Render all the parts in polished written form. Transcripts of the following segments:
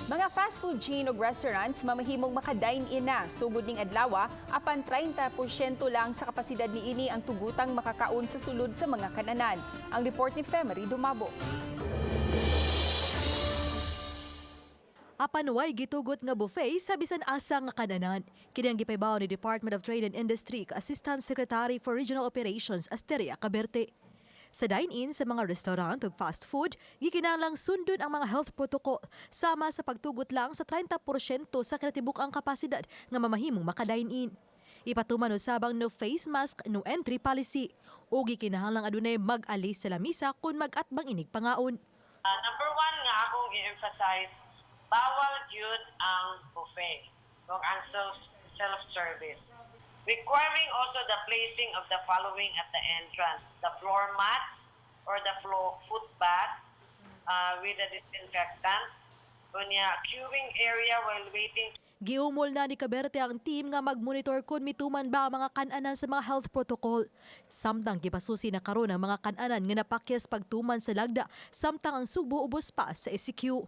Mga fast food chain ug restaurants mamahimong maka-dine-in na sugod ning adlaw, apan 30% lang sa kapasidad niini ang tugutang makakaon sa sulod sa mga kananan. Ang report ni Femery Dumabo. Apan way gitugot nga buffet sa bisan asa nga kananan. Kini ang gipahibaw ni Department of Trade and Industry Assistant Secretary for Regional Operations Asteria Caberte. Sa dine-in sa mga restaurant ug fast food, gikinahanglang sundon ang mga health protocol sama sa pagtugot lang sa 30% sa kinatibuk-ang kapasidad nga mamahimong maka-dine-in. Ipatuman usab ang no face mask, no entry policy. Ug gikinahanglang adunay mag-alis sa lamisa kung mag-atbang inig pangaon. Number one nga akong i-emphasize, bawal gyud ang buffet o ang self-service. Requiring also the placing of the following at the entrance: the floor mat or the floor foot bath with a disinfectant, unya queuing area while waiting. Giumol na ni Caberte ang team nga magmonitor kung mituman ba ang mga kananan sa mga health protocol. Samtang gipasusi na karon ang mga kananan nga napakyas pagtuman sa lagda samtang ang Sugbo ubos pa sa ECQ.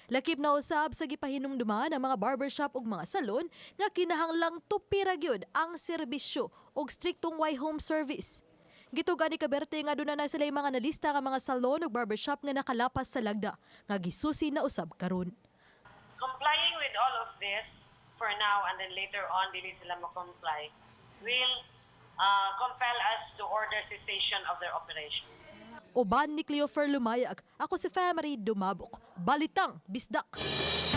Lakip na usab sa gipahinumduman ang mga barbershop ug mga salon nga kinahanglang tupira gyud ang serbisyo ug striktong way home service. Gituga ni Caberte nga aduna na sila mga nalista nga mga salon ug barbershop nga nakalapas sa lagda nga gisusi na usab karon. Complying with all of this for now and then later on dili sila mo-comply will compel us to order cessation of their operations. Uban ni Cleofer Lumayag, ako si Femery Dumabok. Balitang Bisdak.